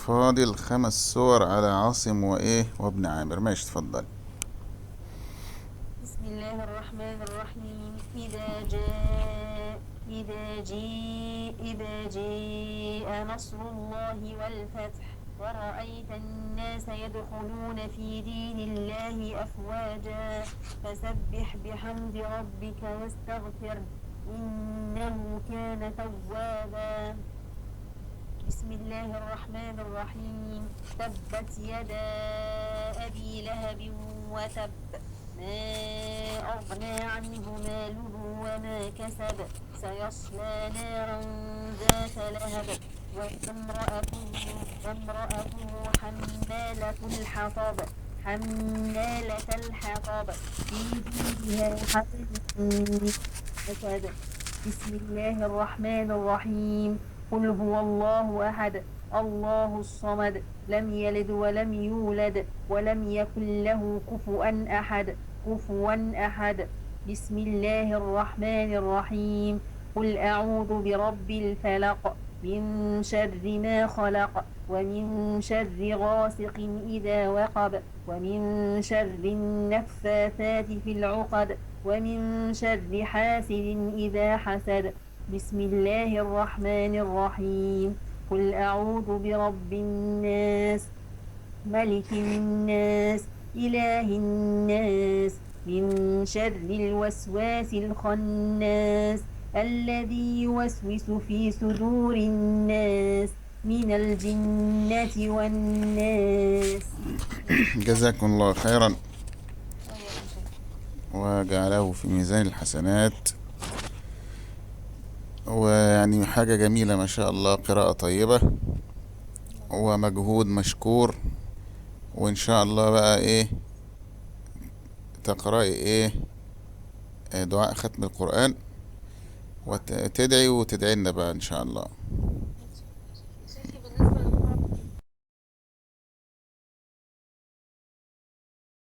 فاضل 5 سور على عاصم وإيه وابن عامر. ماشي، اتفضل. بسم الله الرحمن الرحيم. إذا جاء نصر الله والفتح ورأيت الناس يدخلون في دين الله أفواجا فسبح بحمد ربك واستغفره إنه كان توابا. بسم الله الرحمن الرحيم. تبت يدا أبي لهب وتب، ما أغنى عنه ماله وما كسب، سيصلى نارا ذات لهب، وامرأته حمالة الحطب، في جيدها حبل من مسد. بسم الله الرحمن الرحيم. قل هو الله أحد، الله الصمد، لم يلد ولم يولد ولم يكن له كفوا أحد، كفوا أحد. بسم الله الرحمن الرحيم. قل أعوذ برب الفلق، من شر ما خلق، ومن شر غاسق إذا وقب، ومن شر النفاثات في العقد، ومن شر حاسد إذا حسد. بسم الله الرحمن الرحيم. قل أعوذ برب الناس، ملك الناس، إله الناس، من شر الوسواس الخناس، الذي يوسوس في صدور الناس، من الجنة والناس. جزاكم الله خيرا وجعله في ميزان الحسنات. ويعني حاجة جميلة ما شاء الله، قراءة طيبة ومجهود مشكور. وإن شاء الله بقى إيه تقرأي إيه دعاء ختم القرآن وتدعي وتدعي لنا بقى إن شاء الله.